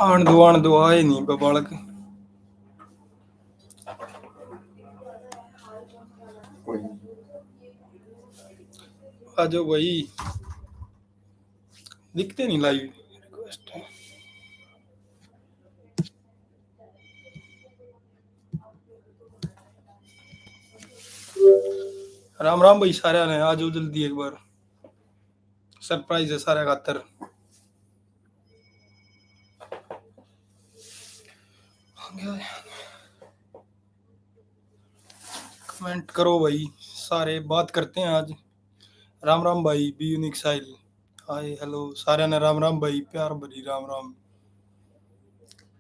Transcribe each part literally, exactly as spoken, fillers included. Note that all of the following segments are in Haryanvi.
आण दो, आण दो, आए नहीं बे बालक। आ जाओ भाई, दिखते नहीं live request। राम राम भाई सारे ने, आ जाओ जल्दी एक बार, surprise है सारे खातर। Comment करो भाई सारे, बात करते हैं आज। राम राम भाई, बी यूनिक साहिल, हाय, hello, सारे ने राम राम भाई, प्यार भरी राम राम।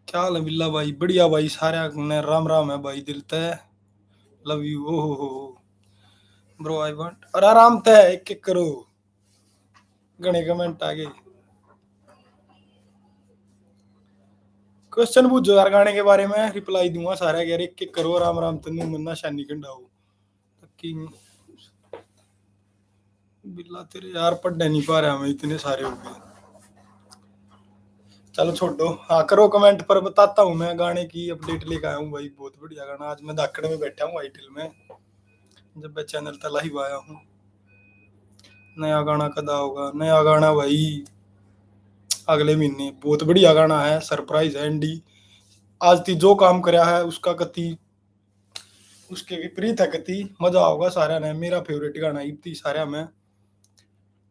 क्या हाल है बिल्ला भाई? बढ़िया भाई, सारे ने राम राम है भाई, दिल तै love you। ओ हो हो हो। Bro, I want, अरे आराम तै एक एक करो, घणे comment आ गए। Question पूछो यार गाने के बारे में, reply दूंगा सारे के, एक एक करो, राम राम तन्नू मन्ना शानी कंडाओ। तकी बिल्ला तेरे यार पढ़ने नहीं पा रहा मैं, इतने सारे हो गए। चलो छोड़ो, हाँ करो comment, पर बताता हूँ मैं, गाने की update लेकर आया हूँ भाई, बहुत बढ़िया गाना। आज मैं धाकड़ में बैठा हूँ आईटिल में, जब मैं channel तक live आया हूँ। नया गाना कदा होगा? नया गाना भाई अगले महीने, बहुत बढ़िया गाना है, surprise है एंडी। आज ती जो काम करया है उसका कति, उसके विपरीत है कति, मजा आओगा सारा ने। मेरा favourite गाना इब्ती सारा में।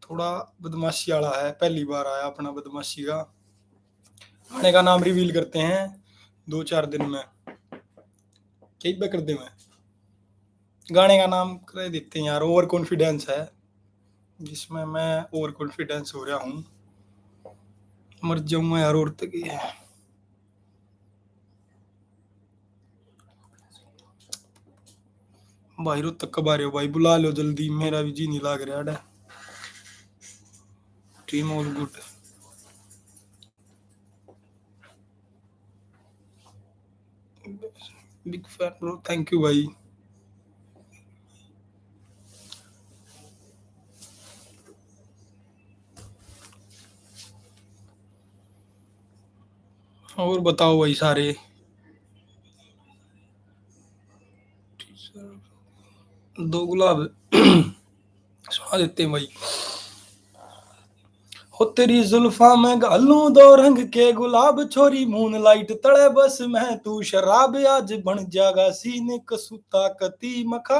थोड़ा बदमाशी वाला है, पहली बार आया अपना बदमाशी का। गाने का नाम reveal करते हैं दो चार दिन में। क्या इब्बे कर दे मैं? गाने का नाम कर देते हैं यार, Over Confidence है, जिसमें मैं over confidence हो रहा हूँ। मर जाऊंगा यार, और तक ये भाई रो तक कब आ रहे हो भाई, बुला लो जल्दी, मेरा भी जी नहीं लाग रहा है। Team all good। Big fan bro, thank you भाई। और बताओ भाई सारे। दो गुलाब सुना देते हैं भाई। हो तेरी जुल्फा में घालूं दो रंग के गुलाब, छोरी moonlight तले बस मैं तू शराब, आज बन जागा scene कसूता कती मखा,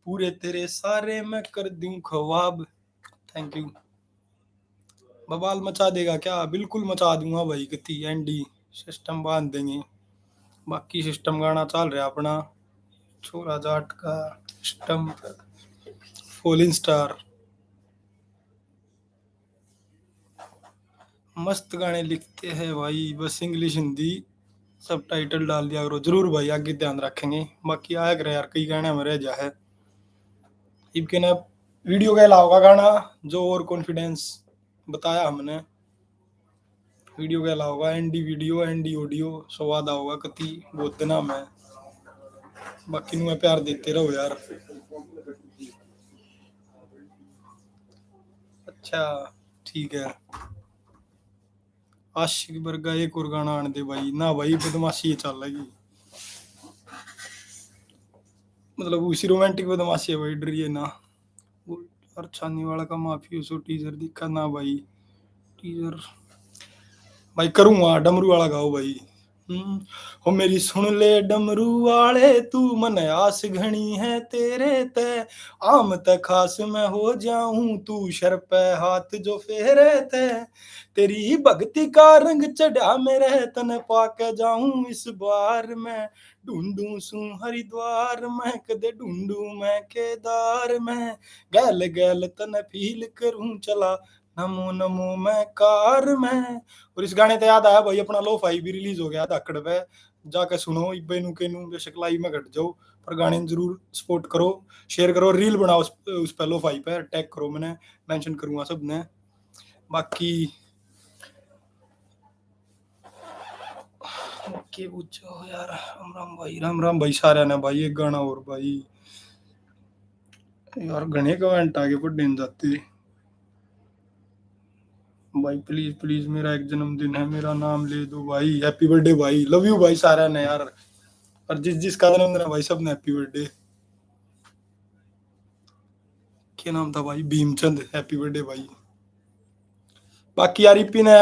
पूरे तेरे सारे मैं कर दूं ख्वाब। Thank you। बवाल मचा देगा क्या? बिल्कुल मचा दूंगा भाई, कती एंडी system बांध देंगे। बाकी system गाना चल रहा अपना, छोरा जाट का system, Falling Star। मस्त गाने लिखते हैं भाई, बस English हिंदी subtitle डाल दिया करो। जरूर भाई, आगे ध्यान रखेंगे। बाकी आया करे यार, कई गाने में रह जा है। इबके ना video के अलावा गाना जो Over Confidence बताया हमने, video के अलावा एंडी video, एंडी audio स्वाद आओगा कती बहुत दिना में। बाकी नु प्यार देते रहो यार। अच्छा ठीक है, आशिक वर्गा एक और गाना आन दे भाई। ना भाई, बदमाशी ये चल लगी, मतलब उसी romantic बदमाशी है भाई, डरिए ना। और छानी वाला का माफी हो सो teaser दिखा ना भाई, teaser भाई करूँगा, डमरू वाला गाओ भाई। हम्म, हो मेरी सुन ले डमरू वाले, तू मन आस घणी है तेरे ते, आम ते खास मैं हो जाऊं, तू सर पे हाथ जो फेरे ते, तेरी भक्ति का रंग चढ़ा मेरे, तने पाके जाऊं इस बार मैं, ढूंढूं सूं हरिद्वार मैं, कदे ढूंढूं मैं केदार मैं, गैल गैल तने feel करूं चला, नमो नमो मैं कार में। और इस गाने तो याद आया भाई, अपना lo-fi भी release हो गया धाकड़ पे, जाके सुनो इब्बे नू के नू, बेशक live में घट जाओ, पर गाने ने जरूर support करो, share करो, reel बनाओ उस, उस पे lo-fi पे, tag करो, मैंने mention करूँगा सब ने। बाकी के पूछो यार। राम राम भाई, राम राम भाई, सारे ने भाई एक गाना और भाई। यार घणे कमेंट आगे पढ़ने न जाते। भाई प्लीज प्लीज, मेरा एक जन्मदिन है, मेरा नाम ले दो भाई। हैप्पी बर्थडे भाई, लव यू भाई सारे ने यार। और जिस जिसका जन्मदिन है भाई, सब ने हैप्पी बर्थडे। क्या नाम था भाई? भीमचंद, हैप्पी बर्थडे भाई। बाकी यार ईपी ने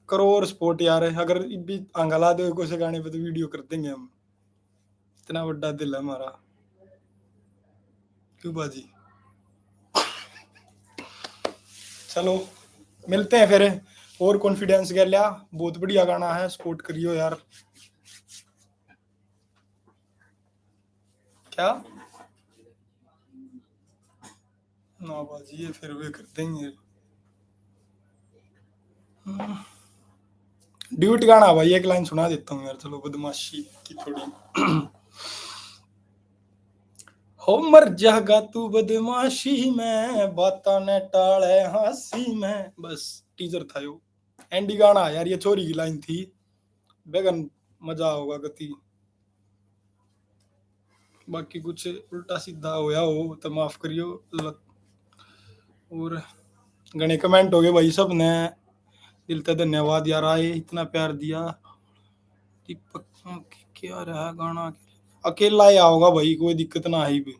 करो और सपोर्ट यार, अगर इब भी आंगा ला दो कोई से गाने पे तो वीडियो कर देंगे हम। इतना बड़ा दिल है हमारा। क्यों बाजी? चलो मिलते हैं फिर। और कॉन्फिडेंस गैल्या, बहुत बढ़िया गाना है, सपोर्ट करियो यार। क्या? ना बाजी, ये फिर वे कर देंगे। हम्म। ड्यूट गाना भाई, एक लाइन सुना देता हूँ यार, चलो बदमाशी की थोड़ी। हो मर जागा तू बदमाशी में, बातां ने टाले हांसी में। बस टीजर था यो, एंडी गाना यार, ये छोरी की लाइन थी। बेगन मजा होगा गति। बाकी कुछ उल्टा सीधा होया हो तो माफ करियो। ल-, और घणे कमेंट हो गए भाई, सब ने दिल ते धन्यवाद यार, आए इतना प्यार दिया। दीपक, क्या रहा गाना? अकेला ही आओगा भाई, कोई दिक्कत ना आई भी।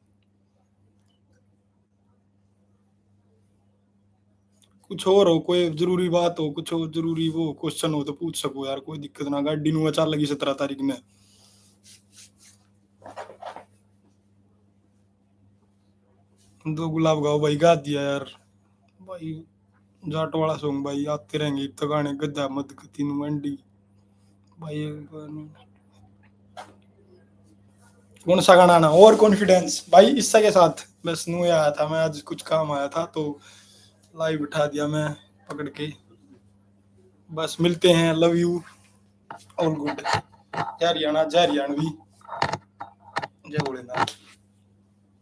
कुछ और हो, कोई जरूरी बात हो, कुछ और जरूरी वो क्वेश्चन हो तो पूछ सको यार, कोई दिक्कत ना। गाड़ी नु चाल लगी सत्रह तारीख में। दो गुलाब गाओ भाई, गा दिया यार। भाई जाट वाला सॉन्ग भाई आते रहेंगे, इब तो गाने गद्दा मत गति नु एंडी। भाई कौन सा गाना ना, और कॉन्फिडेंस भाई, इससे के साथ बस नू आया था मैं, आज कुछ काम आया था तो लाइव उठा दिया मैं पकड़ के। बस मिलते हैं, लव यू, ऑल गुड। जय हरियाणा, जय हरियाणवी, जय भोलेनाथ।